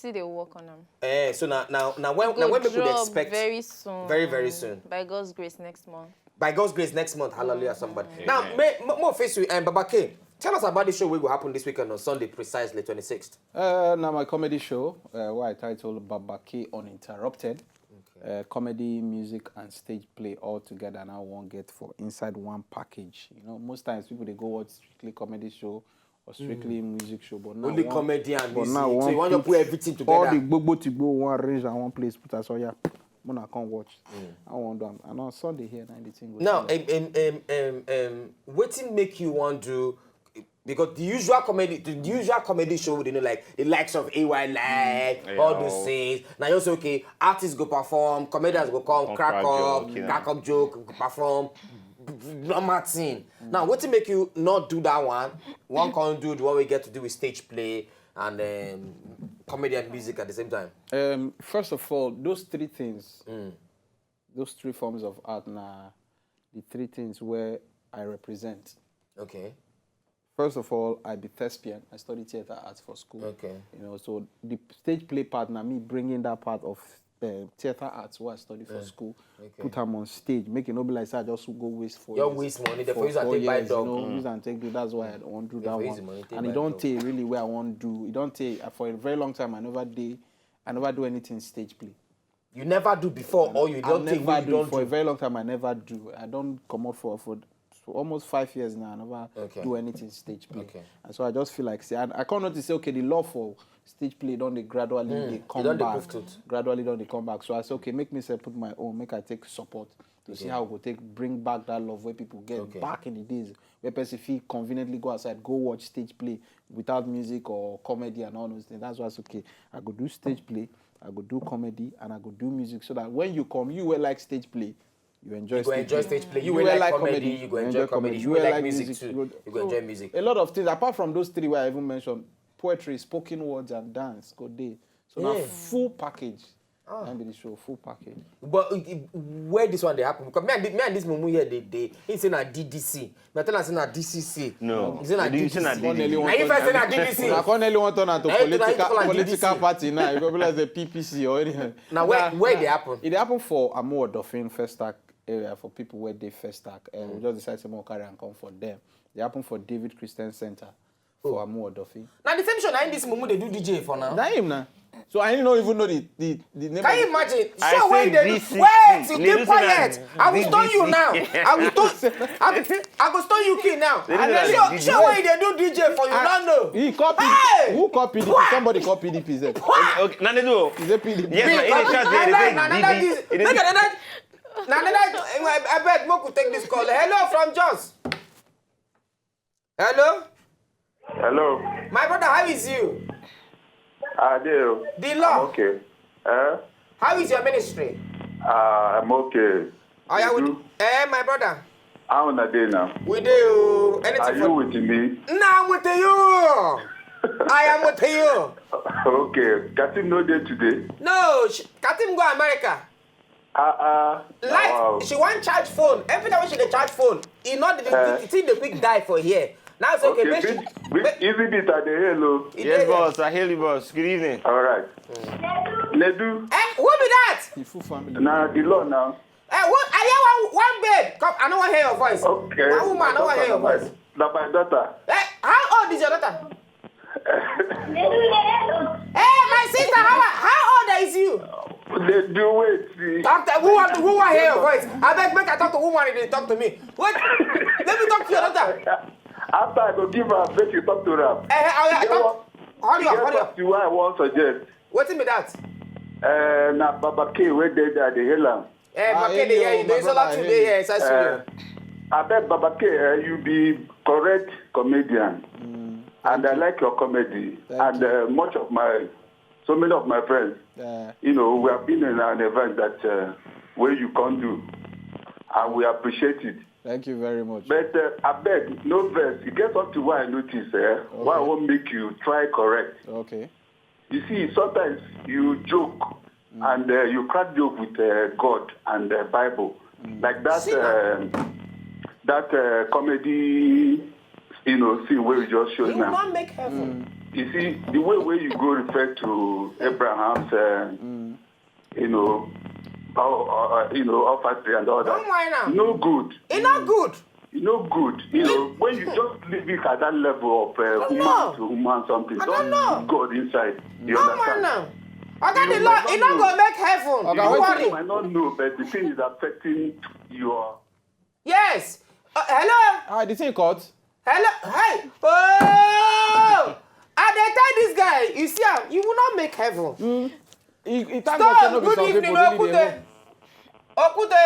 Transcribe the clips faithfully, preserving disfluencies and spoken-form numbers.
Still dey work on am. Eh, so now, now, now when, now when people dey expect very soon. Very, very soon. By God's grace, next month. By God's grace, next month, hallelujah, somebody. Now, may, mo, mo face you, um, Baba K. Tell us about the show wey go happen this weekend on Sunday, precisely twenty-sixth. Uh, now my comedy show, uh, where I title Baba K Uninterrupted. Uh, comedy, music, and stage play all together. Now one get for inside one package. You know, most times people they go watch strictly comedy show or strictly music show, but now Only one, comedy and but music. now So one you want to put put everything all together. The gbogbo tigbo one arrange and one place put as all, yeah. When I can't watch, I want do am. And on Sunday here, now the thing. Go Now, see. um, um, um, um, um, wetin make you want do, because the usual comedy, the usual comedy show, you know, like the likes of A Y Live, Yeah, all those oh. things. Now you say, okay, artists go perform, comedians go come, Come crack crack up, joke, yeah. crack up joke, perform, normal thing. Now, wetin make you not do that one? One can do the one we get to do with stage play and um, comedy and music at the same time. Um, first of all, those three things, those three forms of art, na the three things where I represent. Okay. First of all, I be thespian. I study theater arts for school. Okay. You know, so the stage play part, na me bringing that part of uh, theater arts where I study for school, Okay. put them on stage, make it not be like say I just go waste four Your years. waste money, they for, for use and four take buy years, you dog. know, use and take do. That's why I want do They that for use one. the money, take And buy it don't dog. take really where I want do. It don't take uh, for a very long time. I never did. I never do anything stage play. You never do before, or you I don't take never what you do don't it for a do. Very long time. I never do. I don't come up for for, for almost five years now. I never Okay. Do anything stage play. Okay. And so I just feel like say I, I can't notice say okay, the love for stage play don't they gradually they come don't dey back. Prove truth. Gradually don't they come back. So I say okay, make me say put my own, make I take support to see how we go take bring back that love where people get Okay. Back in the days where person feel conveniently go outside, go watch stage play without music or comedy and all those things. That's why it's okay. I go do stage play, I go do comedy, and I go do music so that when you come, you will like stage play. You enjoy You go stage enjoy play. Stage play. You You will will like like comedy. comedy. You go You enjoy enjoy comedy. comedy. You will like music too. You go enjoy music. A lot of things apart from those three where I even mentioned, poetry, spoken words, and dance. Go day. So now Yeah. Full package. Can be the show full package. But uh, uh, where this one they happen? Because me and, thi- me and this mumu here they they he say na D D C. Me tell am say na D C C. No. He say na You say na D D C. D D C. Na if I say na D D C. Una come nearly want turn am to Eh, tonight you call am political political D D C. Party now. You go be like the P P C or anything. Now where Nah, where nah. They happen? It happen for Amuodofin First Act area for people where they First Act. And we just decide to more carry and come for them. They happen for David Christian Center for Amuodofin. Now the same show. Now this mumu they do D J for now. That him now. So I don't even know the the, the name. Can Of you imagine? I Show where said they do. D C C. Wait, you They keep do quiet. say I will stone you D C C. Now. I will stone. I, I go stone you key now. They do say Show, D C C. Show where they do D J for you. No, no. He copy. Hey! Who copied it? Why? Somebody copied it. P Z. Okay, okay. Now they do. Is it P D P? Yes, na, in the chat, they Another- say another D D. dis- make another- another- I beg, make we take this call. Hello from Jos. Hello, Hello. My brother. How is you? I do. The law. Okay. Eh? How is your ministry? Uh, I'm okay. Oh yeah, You we, do? Eh, my brother. How una dey now? We do anything Are you for. With me? Nah, I'm with you. I am with you. Okay. Katim no dey today. No, sh- Katim go America. Ah ah. Light, Wow. She wan charge phone. Every time she dey charge phone, e not the, Eh. the thing dey quick die for here. Now it's okay. Okay. Make she, Big, big, make, Easy beat at the hello. e Yes, dey boss. I hail you, boss. Good evening. All right. Nedu. Eh, who be that? The full family. Na the law now. Eh, what? I hear one, one babe. Come, I don't want to hear your voice. Okay. One woman, I don't want to hear your voice. Na my daughter. Eh, how old is your daughter? Eh, my sister, how, how old is you? They do wait. See. Talk to who want who want hear your voice. I beg, make I talk to woman. They talk to me. Wait, let me talk to your daughter. After I go give her, make you talk to her. Eh, eh, oh, yeah, You talk. know Hurry up, Get hurry back up. To what I want suggest. Wetin be that? Uh, na Baba K wey dey there dey hail am. Eh, Ah, Makede, hello, yeah, you my dey Zola brother, today, hello. yeah, it's Uh, actually. I beg Baba K, uh, you be correct comedian, and I like your comedy, Thank and you. Uh, much of my, so many of my friends, Uh, you know, we have been in an event that uh, where you can't do, and we appreciate it. Thank you very much. But uh, I beg, no verse. You get something why I notice, eh? Why I Okay. won't make you try correct. Okay. You see, sometimes you joke and uh, you crack joke with uh, God and the Bible, like that See now. Um, that uh, comedy, you know, scene where you just showed You will now. Not make heaven. You see, the way where you go refer to Abraham's, uh, you know, our, our, you know, our factory and all that. Don't whine am. No good. E no good. E no good. You know, when you just leave it at that level of uh, human know. To human something, I don't don't know. Put God inside. You No man understand? Now. Oga, the Lord, e no go make heaven. Oga, Don't wetin worry. You might not know, but the thing is affecting your. Yes. Uh, hello. Ah, the thing cut. Hello. Hey. Oh. I dey tell this guy. You see am. You will not make heaven. He, he thank God say Stone. No be Good some evening, people really dey Okute. Okute.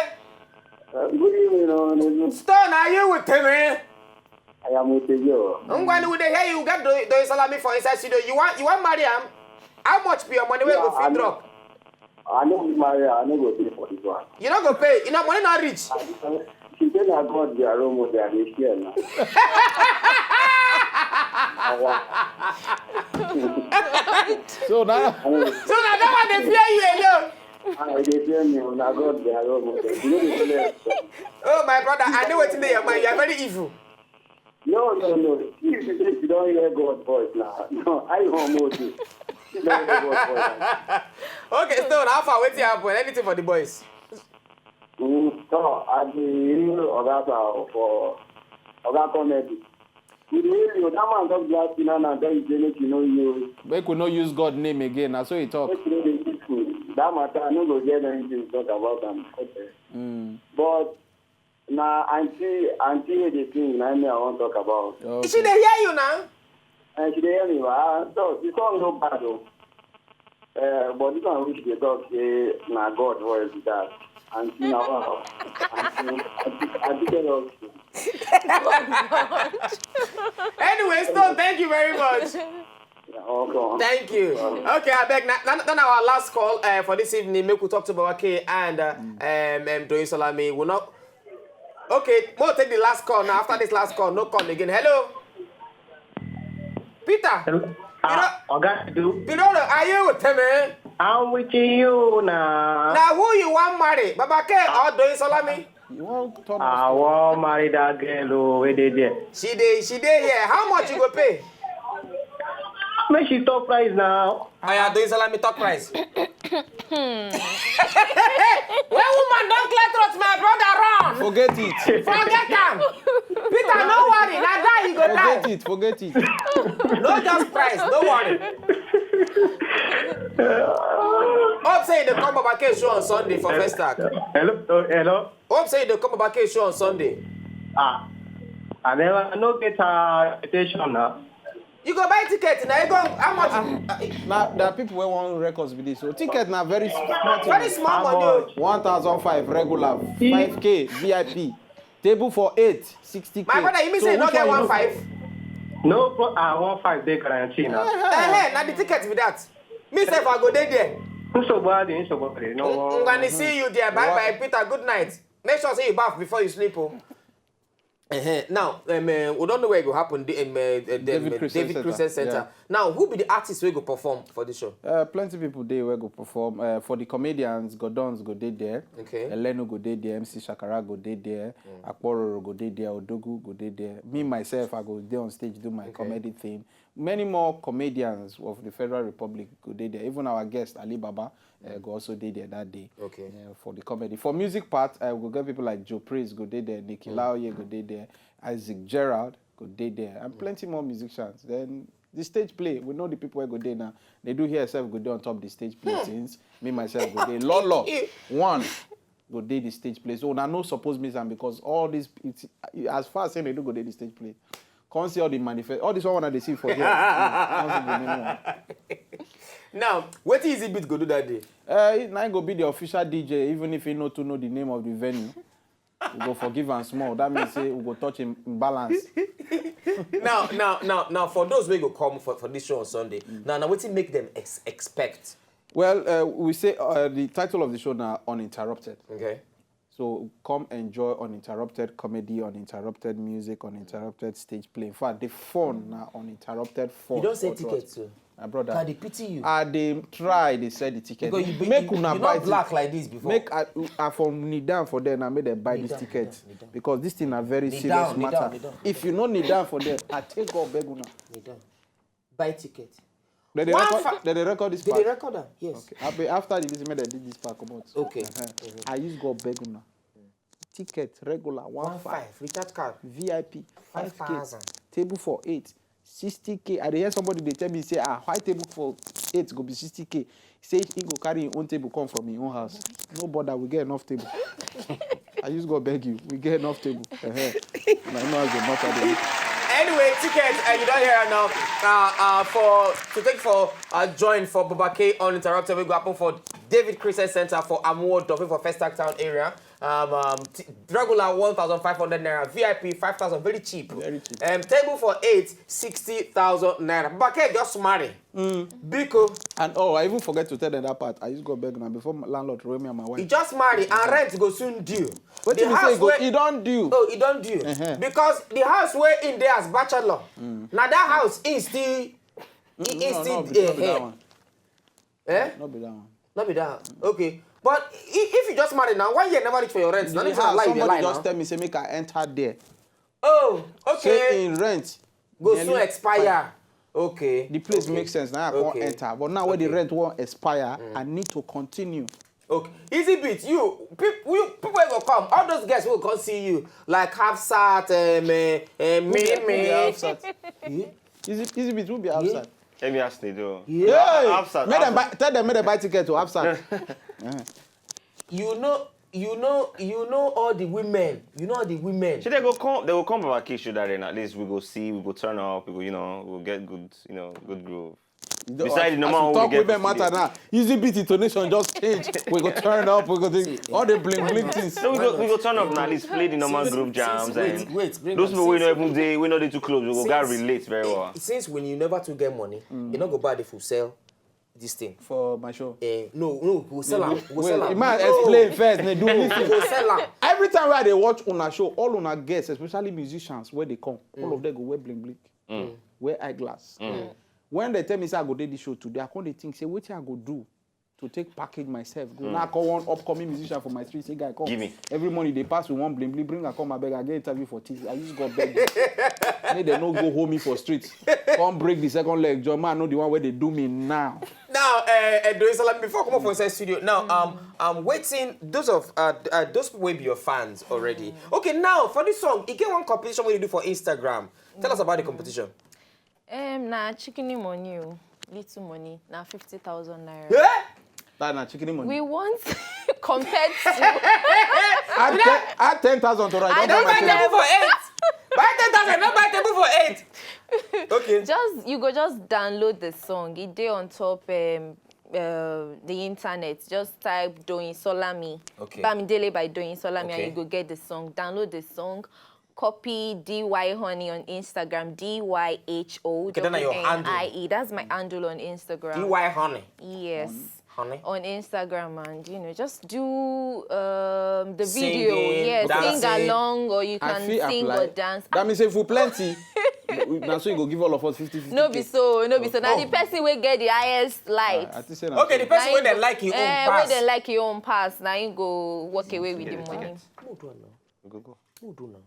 Uh, good evening, Honorable. Stone, are you with me? I am with you. Ngwani, we dey hear you get do, do salami for inside studio. You want you want marry am? How much be your money wey Yeah, go fit I'm- drop? I no be marry, I no go pay for this one. You no go pay. You know money not reach. She say na God be her role model, I dey fear now. So now, So na that one dey fear you alone. I dey fear me, na God be her role model. You know the Oh my brother, I know wetin dey your mind. You are very evil. No, no, no. If you say you don't hear God voice now, no, I won't know you. You don't hear God voice. Okay, Stone, how far? Wetin happen? Anything for the boys? Mm, so, I dey real Oga for Oga comedy. You dey hear you, that man talk last thing and then you say make you know you. Make we no use God name again. Na so he talk. Make you know the people. That matter, I no go get anything to talk about am. Okay. Mm. But na aunty, aunty wey dey sing, na me I wan talk about. Okay. She dey hear you now. And she dey hear me, ba? So the song no bad o. Uh, but this one which dey talk say na God voice be that. Aunty na wa. Aunty, aunty, aunty tell us. Anyway, Stone, thank you very much. You're welcome. Thank you. Okay, I beg. Now, now, now our last call uh, for this evening. Make we talk to Baba K and uh, um, um, Doyin Salami. We'll not. Okay, we'll take the last call now. After this last call, no call again. Hello, Peter. Hello? Ah, Oga, do. You know, are you with me? I'm with you now. Now, who you want marry, Baba K or Doyin Salami? You wan turn I us? wan marry that girl oh, wey dey there. She dey, she dey here. How much you go pay? Make she top price now. I am Doyin Salami top price. When woman don clear throat, my brother run. Forget it. Forget am. Peter, no worry. Na die you go Forget die. It. Forget it. No just price. No worry. Hope say you dey come Baba K show on Sunday for Festac. Hello, oh, hello. Hope say you dey come Baba K show on Sunday. Ah, I never no get her invitation now. You go buy ticket na you go how much? Na na people wey wan records be this. So ticket na very small thing. Very small How money. much? One thousand five regular, five K V I P, table for eight, sixty K. My brother, you mean say you no which get you one know? Five? No, pro- I want five day guarantee now. Eh, na the ticket be that. Me sef I go dey there. Nsogbu adị, nsogbu adị. No, Ngwani, see you there. Bye bye, Peter. Good night. Make sure say you baff before you sleep o. Uh-huh. Now, um, uh, we don't know where it go happen. The, um, uh, the, David um, Christian David Center. Christian Center. Yeah. Now, who be the artist wey go perform for this show? Uh, plenty people dey wey go perform. Uh, for the comedians, Godons go dey there. Okay. Elenu go dey there. M C Shakara go dey there. Akpororo go dey there. Odogu go dey there. Me myself, I go dey on stage do my comedy thing. Many more comedians of the Federal Republic go dey there. Even our guest Alibaba uh, go also dey there that day. Okay. Uh, for the comedy. For music part, uh, we go get people like Joe Praise go dey there. Nicky Laoye go dey there. Isaac Gerald go dey there, and plenty more musicians. Then the stage play, we know the people wey go dey now. They do here sef go dey on top the stage play things. Me myself go dey. Lolo one go dey the stage play. So una no suppose miss am because all these it's, as far as say they do go dey the stage play. Come see all the manifest, all this one una dey see for here. Come see the main one. Now, wetin Easy Beat go do that day? Uh, na im go be the official D J, even if he no too know the name of the venue. We go forgive am small. That means say we go touch him balance. Now, now, now, now, for those wey go come for, for this show on Sunday, now, now wetin make them ex- expect? Well, uh, we say uh, the title of the show now uninterrupted. Okay. So come enjoy uninterrupted comedy, uninterrupted music, uninterrupted stage play. In fact, the fun now uninterrupted fun. You don't sell all throughout. Tickets too. My brother. Can they pity you? I dey try dey sell the ticket. Because you be- Make you- una you buy not black ticket. Like this before. Make I, I for kneel down for there now make dem buy Kneel this down, ticket kneel down, kneel down. Because this thing na very Kneel serious down, kneel matter. down, kneel down. If you no kneel down for there, I take God beg una. Kneel down. buy ticket. Dem dey One record, fa- dem dey record this They part. Dey record am, yes. Okay. I be after the visit, make dem dig this part comot. Okay. Uh-huh. I use God beg una. Ticket regular one One five, five, recharge card. V I P five K, Five thousand. Table for eight, sixty K. I dey hear somebody dey tell me say, ah, why table for eight go be sixty K? Say he go carry him own table come from him own house. No bother, we get enough table. I use God beg you, we get enough table. Uh-huh. Na no as the matter dey. Anyway, tickets, uh, you don't hear now. Uh, uh, for to take for uh, join for Baba K Uninterrupted, we go happen for David Christian Center for Amuwo Dofin for First Act Town area. Um, um, t- regular one thousand five hundred naira, V I P five thousand, very cheap. Very cheap. Um, table for eight, sixty thousand naira. Baba K just marry. Biko. And oh, I even forget to tell them that part. I use God beg now before my landlord throw me and my He wife. Just marry and rent go soon due. Wetin be say e go, Where e don due. Oh, he don't do. Uh-huh. Because the house where in there as bachelor, now that house in still, he, he No, still no, be- no be that eh, one. eh? No be that one. Not be that. Okay. But i- if you just marry now, why you never reach for your rent? Now The you house, lie, you somebody lie just now. Tell me say make I enter there. Oh, Say okay. In rent Go nearly soon expire. Okay. The place Okay. Makes sense. Now I can't Okay. Enter, but now when the Okay. Rent won't expire, I need to continue. Okay. Easy beat. You people, you people wey go come. All those guests will come see you like Hafsat, um, uh, uh, me, Who be- who be me. Hafsat? Eh? Easy, easy beat. Who be Hafsat? Let me ask you though. Yeah. Hey, Hafsat, make them buy, Hafsat. Tell them make they buy ticket to Hafsat. You know, you know, you know all the women. You know all the women. She they go come, they go come Baba K show that then at least we go see, we go turn up, we go, you know, we'll get good, you know, good groove. The- Beside the as normal we one talk we get women today. Matter now. Easy beat intonation just change. We go turn up. We go do all the bling bling things. So we go, we go turn up now. At least play the normal Since- groove jams since- wait, and wait, bring those am. people we Since- know every day, we know they too close. We go get since- relate very well. Since when you never to get money, you not go buy the full sell this thing. For my show. Eh, no, no, go sell am. Go sell am. It might No. Explain first. They do anything. Go sell am. Every time where they watch una show, all una guests, especially musicians, where they come, all of them go wear bling bling, wear eyeglass. When they tell me say I go do this show today, I can't think say what I go do to take package myself. Go now call one upcoming musician for my street. Say guy come. Give me. Every morning they pass with one bling bling. Bring and come. I beg. I get interview for T V. I use God beg. Make they no go hold me for street. Come break the second leg. John man, know the one where they do me now. Now, uh, uh, Doyin Salami, before I come up for inside studio, now um, I'm waiting. Those of uh, uh, those people will be your fans already. Okay, now for this song, you get one competition we do for Instagram. Tell us about the competition. Um, na chicken money, oh. Little money, na fifty thousand naira. Yeah? That na chicken money. We want compared to Add ten- add ten thousand to right. I Don't don't buy Buy my table for eight. Buy ten thousand. Not buy table for eight. Okay. Just you go just download the song. It dey on top um, uh, the internet. Just type Doyin Solami. Okay. Bamidele by Doyin Solami, Okay. And you go get the song. Download the song. Copy D Y Honey on Instagram. D Y H O Okay, then na your handle. N I E. That's my handle on Instagram. D Y Honey. Yes. Honey. On Instagram, and you know, just do um, the video. Singing, Yeah, dancing. Sing along, or you I can feel sing apply. Or dance. That means if we plenty, we- now so you go give all of us fifty fifty. No be so, no be so. Now Oh. The person will get the highest light. I think say na Okay, the person Na when they him go- like you own eh, pass. When they like you own pass, now you go walk away with the Get a money. ticket. Who do now? We go go. Who do now?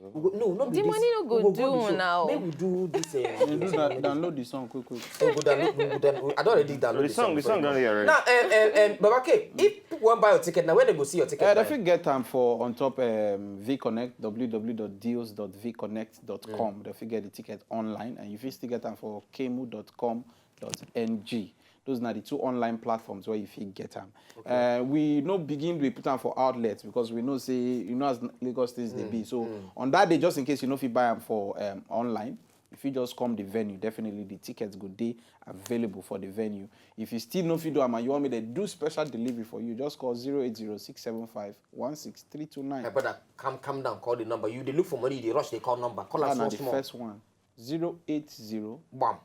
We go- No, no be The this. money no go We go do the show. now. Make we do this. Uh, You do that, download the song quick quick. We go download, we go download. I don't already download The song, the song for don't you. dey already. Now, um, um, um, Baba K, if people want buy your ticket now, where they go see your ticket? Uh, they Now? fit get them for on top um, V Connect, W W W dot deals dot V connect dot com. They fit get the ticket online, and you fit still get them for kemu dot com dot N G. Those are the two online platforms where you fit get them. Uh, we no begin to put them for outlets because we know say you know as Lagos State they be. So on that day, just in case you know if you buy them for um, online, if you just come the venue, definitely the tickets go dey available for the venue. If you still know if you do am and you want me to do special delivery for you, just call zero eight zero six seven five one six three two nine. My brother, calm, calm down. Call the number. You they look for money. They rush. They call number. Call us That's not once the more. First one. Zero eight zero Bam.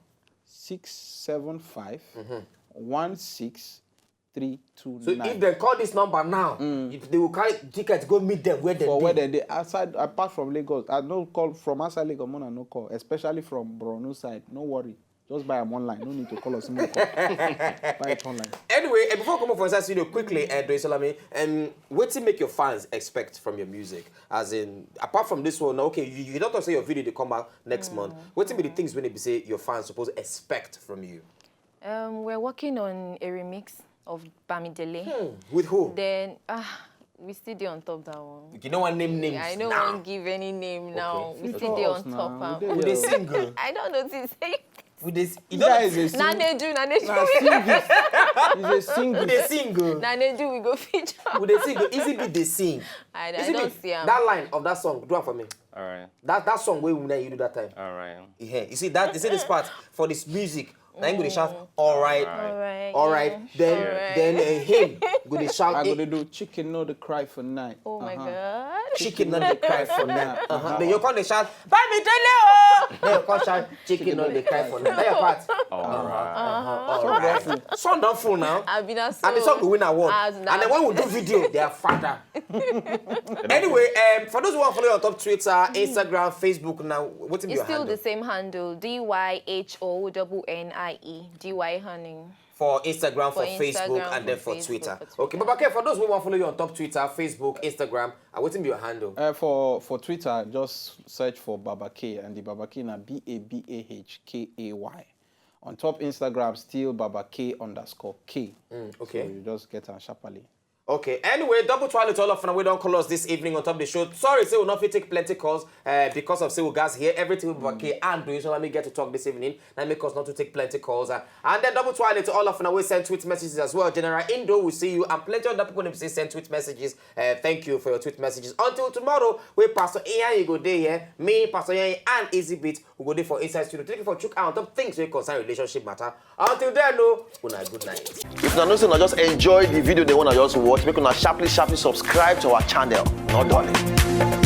six seven five one six three two nine. So if they call this number now, if they will carry tickets, go meet them where they For dey. Where they dey outside, apart from Lagos, I no call from outside Lagos. Mona no call, especially from Borno side. No worry, just buy them online. No need to call us. Make we call. Buy it online. Anyway, eh, before we come up for inside studio quickly, uh, Doyin Salami, um, wetin make your fans expect from your music? As in, apart from this one, okay, you, you don talk say your video dey come out next month. Wetin be the things wey be say your fans suppose expect from you? Um, we're working on a remix of Bamidele. With who? Then, ah, we still dey on top that one. You know one name names. I don't Nah. want give any name now. We Okay. still dey on Feature us top. now. Am. We dey We dey here. single. I don't know this. We dey. You That don't. is a Na sing- Nedu, na na Nedu. singist. He's a We singist. dey single. Na Nedu we go feature. We dey single. Easy B dey sing. I, I Easy don't B, see am. That line of that song, do am for me. All right. That that song wey we you do that time. All right. Yeah. You see that? You see this part for this music. Now you go dey shout, "All right, All right. all right." Yeah. Then All right. then uh, him go dey shout. I go eh, to do chicken, no the cry for night. Oh my Uh-huh. God. Chicken no dey cry for night. Uh-huh. Uh-huh. Then you come dey shout, "Bamidele o!" Then you come shout, "Chicken no dey cry for night." That your part. All right. Uh-huh. All right. Sun don full now. I've been as And the song go win award. As And then when we do video, they are fatter. Anyway, um, for those who want to follow you on top Twitter, Instagram, Facebook, now what be It's your still handle? The same handle, D Y H O N N I E, D Y Honey. For Instagram, for, For Facebook, Instagram, and then for for Facebook, Twitter. for Twitter. Okay, Baba K, for those who want to follow you on top Twitter, Facebook, Instagram, and what be your handle? Uh, for for Twitter, just search for Baba K, and the Baba K na B A B A H K A Y. On top Instagram, still Baba K underscore K. Mm, okay. So you just get am sharply. Okay. Anyway, double twale to all of una wey don call us this evening on top the show. Sorry, say we no fit take plenty calls uh, because of say we guys hear everything we Baba K and Doyin Salami get to talk this evening. That make us not to take plenty calls. Uh, and then double twale to all of una wey send tweet messages as well. General Indo, we see you, and plenty other people dem say send tweet messages. Uh, thank you for your tweet messages. Until tomorrow, we Pastor Ian, you go there here. Me, Pastor Ian, and Easy Beat, we go there for inside studio. Thank you for chook out on top things wey concern relationship matter. Until then, no, una good night. If una know say una just enjoy the video, they wanna just watch, make una sharply, sharply subscribe to our channel. Not done.